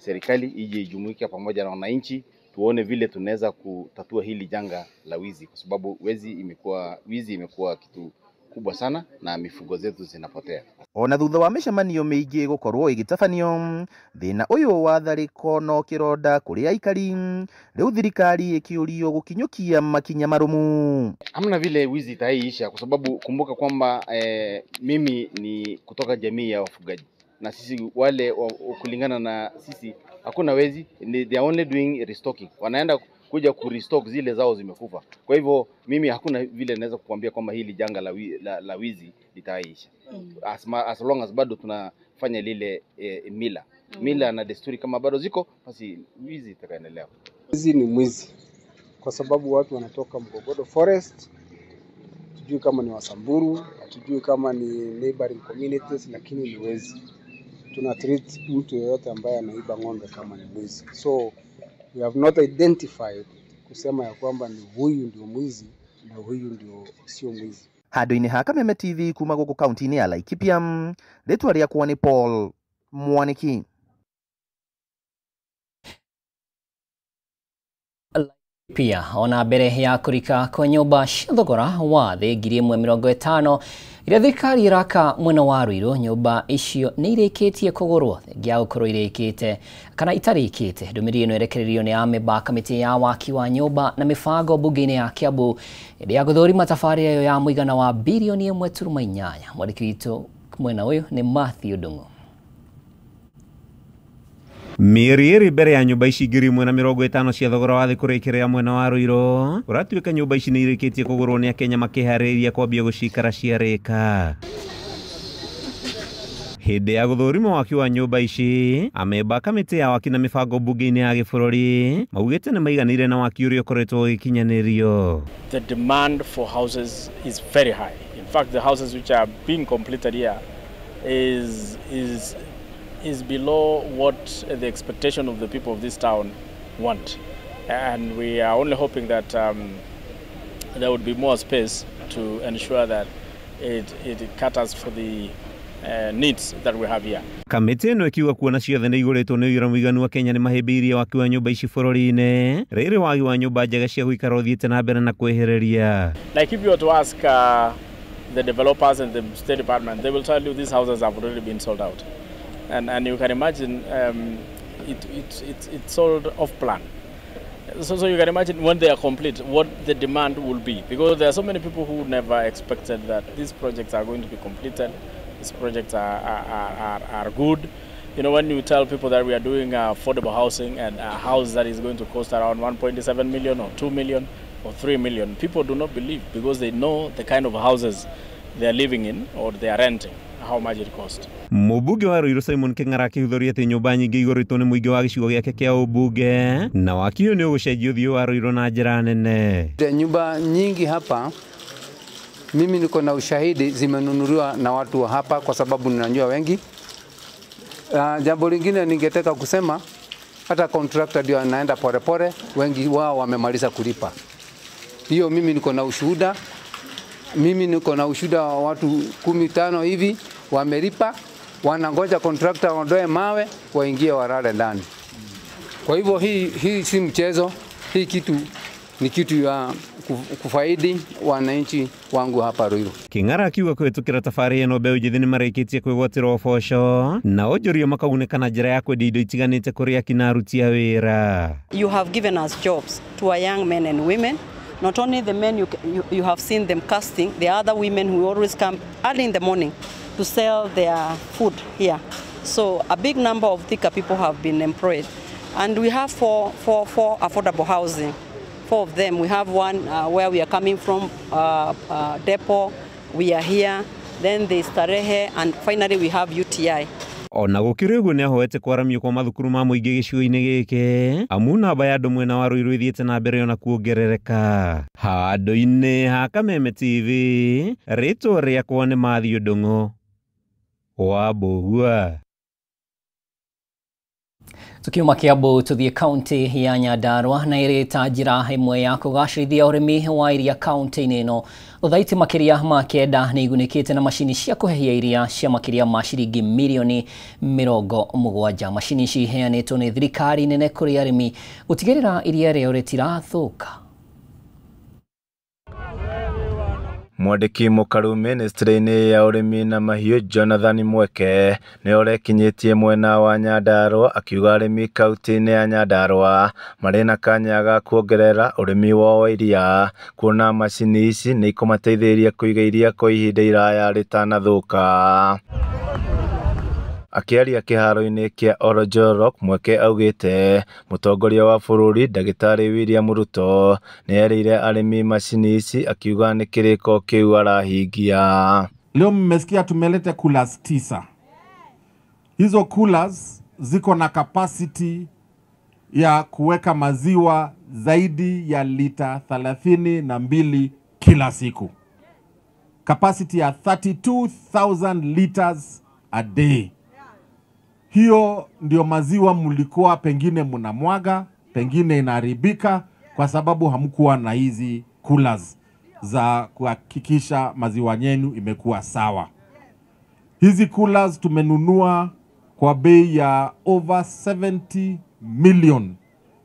serikali ije ijumuike pamoja na wananchi, tuone vile tunaweza kutatua hili janga la wizi, kwa sababu wizi imekuwa kitu kubwa sana na mifugo zetu zinapotea. Ona thutha wa mĩcemanio mĩingĩ gũkorwo ĩgĩtabanio, thĩna ũyũ wa tharĩko no kĩronda kũrĩ aikari, rĩu thirikari ĩkĩũrio gũkinyũkia makinya marũmu. Hamna vile wizi itaiisha, kwa sababu kumbuka kwamba mimi ni kutoka jamii ya wafugaji, na sisi wale kulingana na sisi hakuna wezi, they are only doing restocking, wanaenda kuja ku restock zile zao zimekufa. Kwa hivyo mimi hakuna vile naweza kukuambia kwamba hili janga la wizi litaisha. As long as bado tunafanya lile mila na desturi kama bado ziko, basi wizi itakaendelea. Wizi ni mwizi kwa sababu watu wanatoka Mgogodo Forest, hatujui kama ni Wasamburu, hatujui kama ni neighboring communities, lakini ni wezi. Tuna treat mtu yeyote ambaye anaiba ng'ombe kama ni mwizi. So we have not identified kusema ya kwamba ni huyu ndio mwizi na huyu ndio sio mwizi. Handũ-inĩ ha Kameme TV kuma gũkũ kaunti-inĩ ya Laikipia, rĩtwa rĩakwa nĩ Paul Mwaniki. Pia ona mbere ya kũrika kwa nyũmba cia thogora wa thĩ 1,050 iria thirikari ĩraka mwena wa Ruiru, nyũmba icio nĩ irĩkĩtie kũgũrwo thengia ya gũkorwo irĩkĩte kana itarĩkĩte. Ndũmĩrĩri ĩno ĩrekereirio nĩ amemba a kamĩtĩ ya waki wa nyũmba na mĩbango mbunge-inĩ ya Kiambu hĩndĩ ya gũthũrima tabarĩra ĩyo ya mũigana wa birioni 1.8. Mwandĩki witũ mwena ũyũ nĩ Matthew Ndung'u. Mĩeri ĩrĩ mbere ya nyũmba ici 1,050 cia thogora wa thĩ kũrĩkĩrĩra mwena wa Ruiru, kũratuĩka nyũmba ici nĩ irĩkĩtie kũgũrwo nĩ Akenya makĩharĩrĩria kwambia gũcikara ciarĩka. Hĩndĩ ya gũthũrima waki wa nyũmba ici, amemba a kamĩtĩ ya waki na mĩbango mbunge-inĩ ya gĩbũrũri maugĩte nĩ maiganĩire na waki ũrĩa ũkoretwo ũgĩkinyanĩrio. The demand for houses is very high. In fact, the houses which are being completed here is below what the expectation of the people of this town want, and we are only hoping that there would be more space to ensure that it caters for the needs that we have here. Kamĩtĩ ĩno ĩkiuga kuona ciothe nĩ igũrĩtwo nĩ ũira mũiganu wa Kenya nĩ mahĩmbĩirie waki wa nyũmba ici bũrũri-inĩ, rĩrĩ wagi wa nyũmba njega cia gũikara ũthiĩte na mbere na kwĩhĩrĩria. Like if you were to ask the developers and the state department, they will tell you these houses have already been sold out. And you can imagine it's sold off plan. So you can imagine when they are complete, what the demand will be. Because there are so many people who never expected that these projects are going to be completed. These projects are good. You know, when you tell people that we are doing affordable housing and a house that is going to cost around 1.7 million or 2 million or 3 million, people do not believe because they know the kind of houses they are living in or they are renting, how much it costs. Mũmbunge wa Ruiru Simon King'ara akĩhithũria atĩ nyũmba nyingĩ igũrĩtwo nĩ mũingĩ wa gĩcigo gĩake kĩa ũmbunge na waki ũyũ nĩ ũgũcenjia ũthiũ wa Ruiru na njĩra nene. Nyumba nyingi hapa mimi niko na ushahidi zimenunuliwa na watu wa hapa kwa sababu ninajua wengi. Jambo lingine ningetaka kusema, hata contractor ndio anaenda polepole, wengi wao wamemaliza kulipa. Hiyo mimi niko na ushuhuda. Mimi niko na ushuhuda wa watu 15 hivi wamelipa, wanangoja contractor waondoe mawe waingie walale ndani. Kwa hivyo hii si mchezo, hii kitu ni kitu ya kufaidi wananchi wangu hapa Ruiru. King'ara akiuga kũhĩtũkĩra tabarĩra ĩno mbeũ njĩthĩ nĩmarĩkĩtie kwĩgwatĩra ũboco na onjoria makagunĩka na njĩra ya kwendia indo itiganĩte kũrĩ akina aruti a wĩra. You have given us jobs to our young men and women. Not only the men you have seen them casting, the other women who always come early in the morning to sell their food here. So a big number of Thika people have been employed. And we have four affordable housing. 4 of them. We have one where we are coming from, depot, we are here, then there's Starehe, and finally we have UTI. Ona gũkĩrĩ ũguo nĩahoete kwaramio kwa mathukuru ma mũingĩ gĩcigo-inĩ gĩkĩ amu namba ya andũ mwena wa Ruiru ĩthiĩte na mbere ona kuongerereka. Handũ-inĩ ha Kameme TV, rĩtwa rĩakwa nĩ Matthew Ndung'u wa Mbũgua. Tukiuma Kiambu tuthie kaunti ya Nyandarua na ĩrĩ ta njĩra ĩmwe ya kũgacĩrithia ũrĩmi wa iria kaunti-inĩ ĩno. Thothaitĩ makĩria ma 9 nĩ igunĩkĩte na macini cia kũhehia iria cia makĩria ma ciringi mirioni 70. Macini ici iheanĩtwo nĩ thirikari nene kũrĩ arĩmi gũtigĩrĩra iria rĩao rĩtirathũka. Mwandĩki mũkaru ministry-inĩ ya ũrĩmi na mahiũ Jonathan Mweke nĩ ũrekinyĩtie mwena wa Nyandarua akiuga arĩmi kaunti-inĩ ya Nyandarua marĩ na kanya ga kuongerera ũrĩmi wao wa iria kuona macini ici nĩ ikũmateithĩrĩria kũiga iria kwa ihinda iraya rĩtanathũka. Akĩaria kĩharo-inĩ kĩa Oljorok, Mweke augĩte mũtongoria wa bũrũri Ndagĩtarĩ William Ruto nĩ erĩire arĩmi macini ici akiuga nĩ kĩrĩko kĩu arahingia. Leo mmesikia tumeleta coolers 9. Hizo coolers ziko na capacity ya kuweka maziwa zaidi ya lita 32 kila siku. Capacity ya 32,000 liters a day. Hiyo ndio maziwa mlikuwa pengine mnamwaga, pengine inaharibika kwa sababu hamkuwa na hizi coolers za kuhakikisha maziwa yenu imekuwa sawa. Hizi coolers tumenunua kwa bei ya over 70 million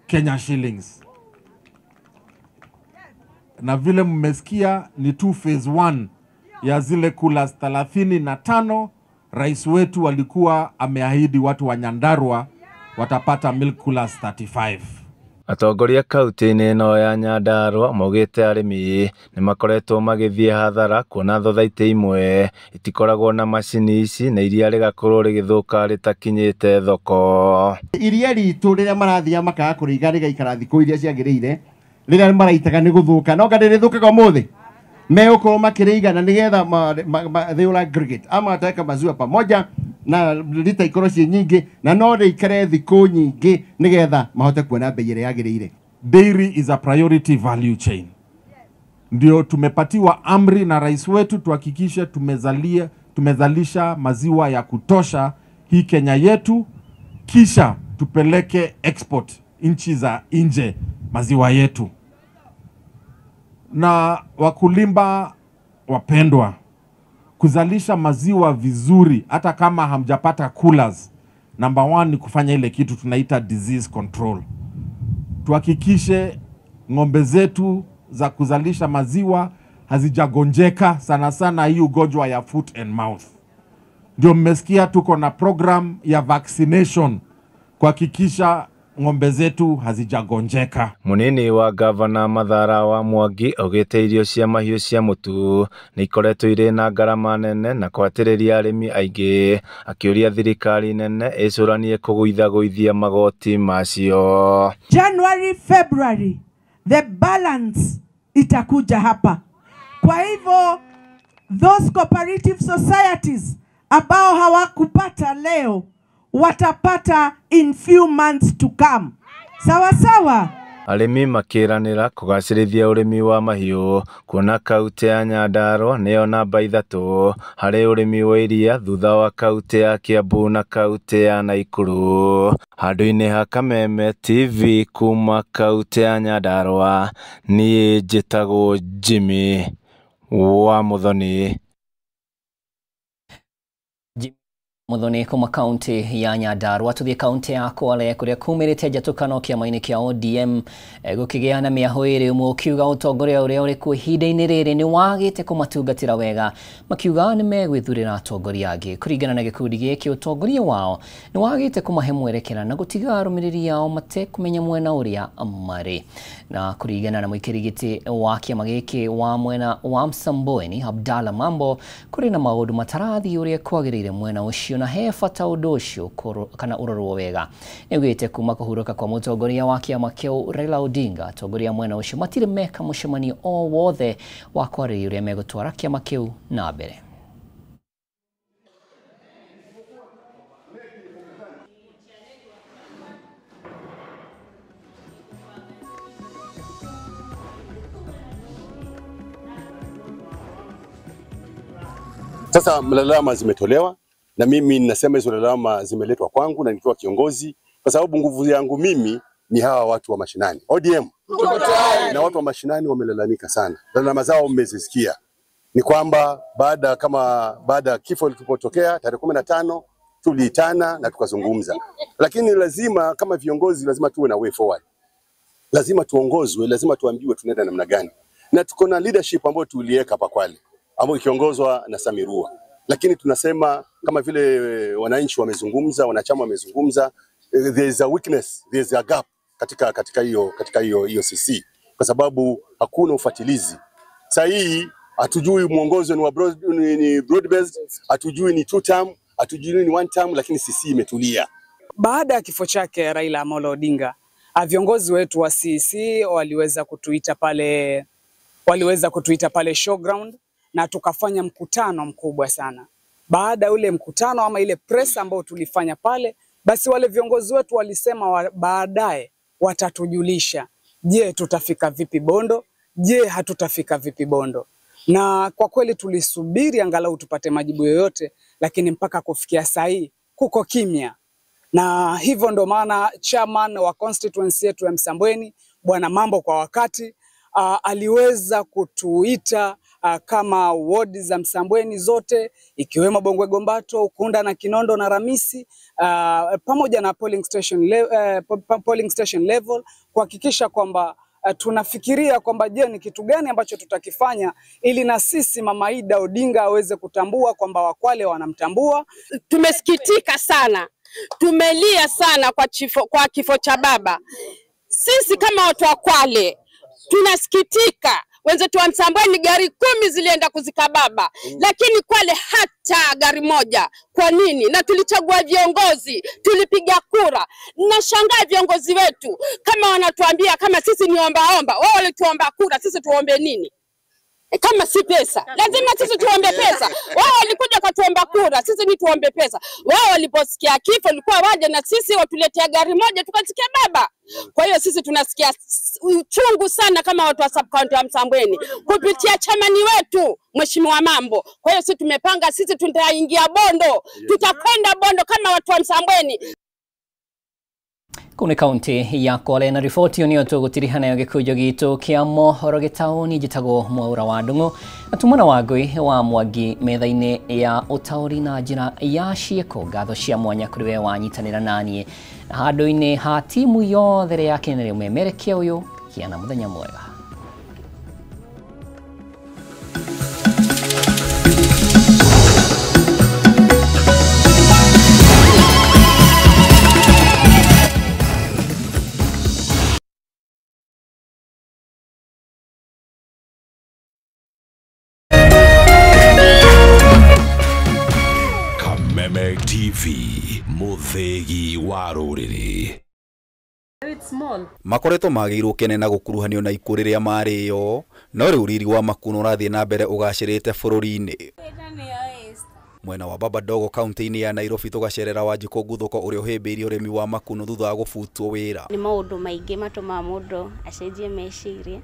Kenya shillings. Na vile mmesikia ni 2 phase 1 ya zile coolers 35. Rais wetu alikuwa ameahidi watu wa Nyandarua watapata milk coolers 35. Atongoria kaunti-inĩ ĩno ya Nyandarua maugĩte arĩmi nĩ makoretwo magĩthiĩ hathara kuona thothaitĩ imwe itikoragwo na macini ici na iria rĩgakorwo rĩgĩthũka rĩtakinyĩte thoko. Iria ritũ rĩrĩa marathiĩ makaga kũrĩiga rĩgaikara thikũ iria ciagĩrĩire, rĩrĩa maraitaga nĩ gũthũka, no kana rĩthũkaga ũmũthĩ megũkorwo makĩrĩiga na nĩgetha they will aggregate ama wataweka maziwa pamoja na lita ikorwo ciĩ nyingĩ na no rĩikare thikũ nyingĩ nĩgetha mahote kuona bei ĩrĩa yagĩrĩire. Dairy is a priority value chain. Ndio tumepatiwa amri na rais wetu tuhakikishe tumezalisha maziwa ya kutosha hii Kenya yetu, kisha tupeleke export nchi za nje maziwa yetu. Na wakulima wapendwa, kuzalisha maziwa vizuri hata kama hamjapata coolers, number 1 ni kufanya ile kitu tunaita disease control. Tuhakikishe ng'ombe zetu za kuzalisha maziwa hazijagonjeka, sana sana hii ugonjwa ya foot and mouth. Ndio mmesikia tuko na program ya vaccination kuhakikisha ng'ombe zetu hazijagonjeka. Munini wa gavana Mathara wa Mwangi augĩte irio cia mahiũ cia mũtu nĩ ikoretwo irĩ na ngarama nene na kwatĩrĩria arĩmi aingĩ, akĩũria thirikari nene ĩcũranie kũgũithagũithia magoti macio. January, February, the balance itakuja hapa. Kwa hivyo those cooperative societies ambao hawakupata leo watapata in few months to come. Sawa sawa. Arĩmi makĩranĩra kũgacĩrithia ũrĩmi wa mahiũ kuona kaunti ya Nyandarua nĩyo namba 3 harĩ ũrĩmi wa iria thutha wa kaunti ya Kiambu na kaunti ya Nakuru. Handũ-inĩ ha Kameme TV kuma kaunti ya Nyandarua, niĩ njĩtagwo Jimmy wa Muthoni. Muthoni kuma kaunti ya Nyandarua tuthie kaunti ya Kwale kuria kumĩrĩte njatũkano kĩama-inĩ kĩa ODM gũkĩgĩa na mĩahũ ĩrĩ, ũmwe ũkiuga ũtongoria ũrĩa ũrĩ kuo ihinda-inĩ rĩrĩ nĩ wagĩte kũmatungatĩra wega, makiuga nĩ megwĩthurĩra atongoria angĩ. Kũringana na gĩkundi gĩkĩ, ũtongoria wao nĩ wagĩte kũmahe mwerekera na gũtiga arũmĩrĩri ao matekũmenya mwena ũrĩa marĩ. Na kũringana na mũikĩri gĩtĩ wa kĩama gĩkĩ wa mwena wa Msamboeni Abdalla Mambo, kũrĩ na maũndũ matarathiĩ ũrĩa kwagĩrĩire mwena ũcio na he bata ũndũ ũcio kana ũrorwo wega. Nĩaugĩte kuma kũhurũka kwa mũtongoria wa kĩama kĩu Raila Odinga, atongoria mwena ũcio matirĩ meka mũcemanio o wothe wa kwarĩrĩria ũrĩa megũtwara kĩama kĩu na mbere. Sasa lalama zimetolewa na mimi ninasema hizo lalama zimeletwa kwangu na nikiwa kiongozi Kwa sababu nguvu yangu mimi ni hawa watu wa mashinani. ODM. Na watu wa mashinani wamelalamika sana. Lalama zao mmezisikia. Ni kwamba baada kifo kilipotokea tarehe 15 tuliitana na tukazungumza. Lakini lazima kama viongozi lazima tuwe na way forward. Lazima tuongozwe, lazima tuambiwe tunaenda namna gani. Na tuko na leadership ambayo tuliweka hapa Kwale, ambayo ikiongozwa na Samirua. Lakini tunasema kama vile wananchi wamezungumza, wanachama wamezungumza, there is a weakness, there is a gap katika hiyo CC, kwa sababu hakuna ufuatilizi. Sasa hii hatujui mwongozo ni wa broad based, hatujui ni two term, hatujui ni one term, lakini CC imetulia. Baada ya kifo chake Raila Amolo Odinga, viongozi wetu wa CC waliweza kutuita pale showground na tukafanya mkutano mkubwa sana. Baada ule mkutano ama ile press ambayo tulifanya pale, basi wale viongozi wetu walisema baadaye watatujulisha, je, tutafika vipi Bondo? Je, hatutafika vipi Bondo? Na kwa kweli tulisubiri angalau tupate majibu yoyote, lakini mpaka kufikia saa hii kuko kimya. Na hivyo ndo maana chairman wa constituency yetu ya Msambweni, Bwana Mambo kwa wakati, aliweza kutuita kama ward za Msambweni zote ikiwemo Bongwe Gombato, Ukunda na Kinondo na Ramisi, pamoja na polling station level, kuhakikisha kwamba tunafikiria kwamba je, ni kitu gani ambacho tutakifanya ili na sisi Mama Ida Odinga aweze kutambua kwamba Wakwale wanamtambua. Tumesikitika sana, tumelia sana kwa kifo cha baba. Sisi kama watu wa Kwale tunasikitika. Wenzetu wa Msambweni gari 10 zilienda kuzika baba, lakini Kwale hata gari moja. Kwa nini? Na tulichagua viongozi, tulipiga kura. Nashangaa viongozi wetu kama wanatuambia kama sisi ni ombaomba. Wao walituomba kura, sisi tuombe nini? Kama si pesa, lazima sisi tuombe pesa. Wao walikuja katuomba kura, sisi ni tuombe pesa. Wao waliposikia kifo walikuwa waje na sisi watuletea gari moja tukasikia baba. Kwa hiyo sisi tunasikia uchungu sana kama watu wa sub county ya Msambweni kupitia chamani wetu Mheshimiwa Mambo. Kwa hiyo sisi tumepanga, sisi tutaingia Bondo, tutakwenda Bondo kama watu wa Msambweni. Kune kaunti ya Kwale na riboti ĩyo nĩyo tũgũtiriha nayo gĩkũnjo gitũ kĩa mohoro gĩtaũni. Njĩtagwo Mwaura wa Ndung'u na tumana wa ngũi wa Mwangi metha-inĩ ya ũtaũri na njĩra ya ciĩko. Ngatho cia mwanya kũrĩ we wanyitanĩra naniĩ na handũ-inĩ ha timu yothe ĩrĩa yakeneire ũmemerekia ũyũ. Kĩa na mũthenya mwega. TV Muthegi wa rũrĩrĩ. Makoretwo magĩirwo kene na gũkuruhanio na ikuũ rĩrĩa marĩo, no rĩu riri wa makuno ũrathiĩ na mbere ũgacĩrĩte bũrũri-inĩ. Mwena wa Baba Dogo kaunti-inĩ ya Nairobi tũgacerera Wanjikũ Nguthũko ũrĩa ũhĩmbĩirie ũrĩmi wa makuno thutha wa gũbutwo wĩra. Nĩ maũndũ maingĩ matũmaga mũndũ acenjie meciria,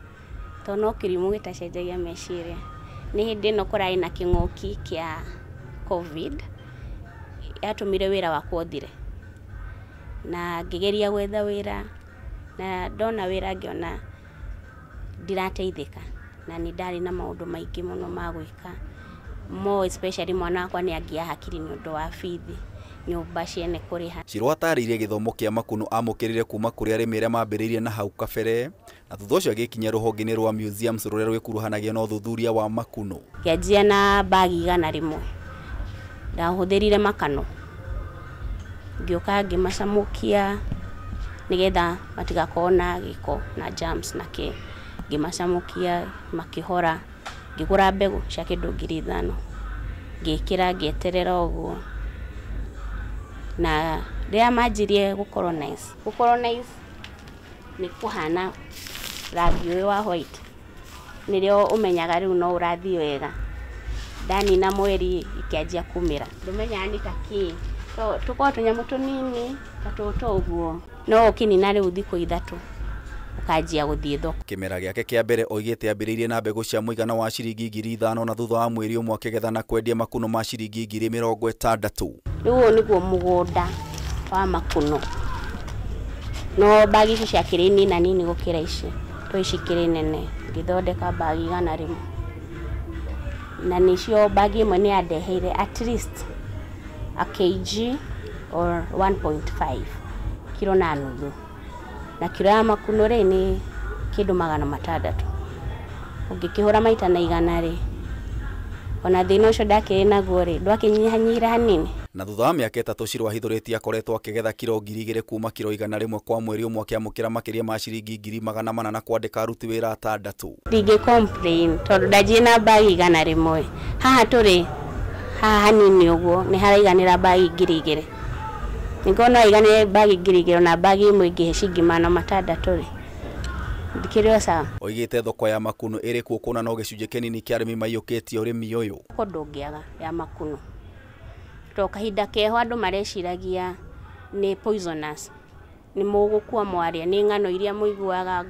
tondũ no kĩrimũ gĩtacenjagia meciria. Nĩ hĩndĩ ĩno kũrarĩ na kĩng'ũki kĩa COVID, yatũmire wĩra wakwa ũthire, na ngĩgeria gwetha wĩra, na ndona wĩra ngĩona ndirateithĩka, na nĩ ndarĩ na maũndũ maingĩ mũno ma gwĩka, more especially mwana wakwa nĩ angĩa hakiri nĩ ũndũ wa bithi, nyũmba ciene kũrĩha. Shiro atarĩirie gĩthomo kĩa makuno amũkĩrire kuma kũrĩ arĩmi arĩa mambĩrĩirie na hau kabere, na thutha ũcio agĩkinya rũhonge-inĩ rwa museums rũrĩa rwĩkuruhanagia na ũthuthuria wa makuno. Ngĩanjia na bagi 100, ndahũthĩrire makano, ngĩũka ngĩmacamũkia nĩgetha matigakorwo na gĩko na germs na kĩ, ngĩmacamũkia makĩhora, ngĩgũra mbegũ cia kĩndũ 5,000, ngĩkĩra ngĩeterera ũguo, na rĩrĩa manjirie gũcolonize nĩ kũhana rangi ũyũ wa white, nĩrĩo ũmenyaga rĩu no ũrathiĩ wega. Ndanina mweri ikĩanjia kumĩra, ndũmenyaga nĩ ta kĩ, tũkoragwo tũnyamũ tũnini ta tũtũ ũguo, no ũkĩnina rĩu thikũ 3 ũkanjia gũthiĩ thoko. Kĩmera gĩake kĩa mbere oigĩte ambĩrĩirie na mbegũ cia mũigana wa ciringi 5,000 na thutha wa mweri ũmwe akĩgetha na kwendia makuno ma ciringi 60,000. Rĩu ũyũ nĩguo mũgũnda wa makuno. No bagi ici ciakĩrĩ nina nini gũkĩra ici, to ici ikĩrĩ nene, ngĩthondeka bagi 100. Na nĩcio bagi ĩmwe nĩ yandeheire at least a kg or 1.5 kilo na nuthu. Na kilo ya makuno rĩ nĩ kĩndũ 600. Ũngĩkĩhũra maita na 100 rĩ, ona thĩna ũcio ndakĩrĩ naguo rĩ, ndwakĩnyihanyihire hanini. Na thutha wa mĩaka 3 Shiro ahithũrĩtie akoretwo akĩgetha kiro 2000 kuma kiro 100 kwa mweri ũmwe, akĩamũkĩra makĩria ma ciringi 400 na kwandĩka aruti wĩra 6. Ndingĩ complain tondũ ndanjie na bagi 100. Haha tũrĩ haha hanini ũguo nĩ haraiganĩra bagi 2000. Nĩngona no aiganĩre bagi 2000 na bagi ĩmwe ĩngĩhe ciringi 600 rĩ, ndikĩrĩ o sawa. Oigĩte thoko ya makuno ĩrĩ kuo kuona no gĩcunjĩ kĩnini kĩa arĩmi maiyũkĩtie ũrĩmi ũyũ. Thoko ndũngĩaga ya makuno, to kahinda keho andũ mareciragia nĩ poisonous, nĩ mũgũkua mwaria, nĩ ng'ano iria mũiguaga.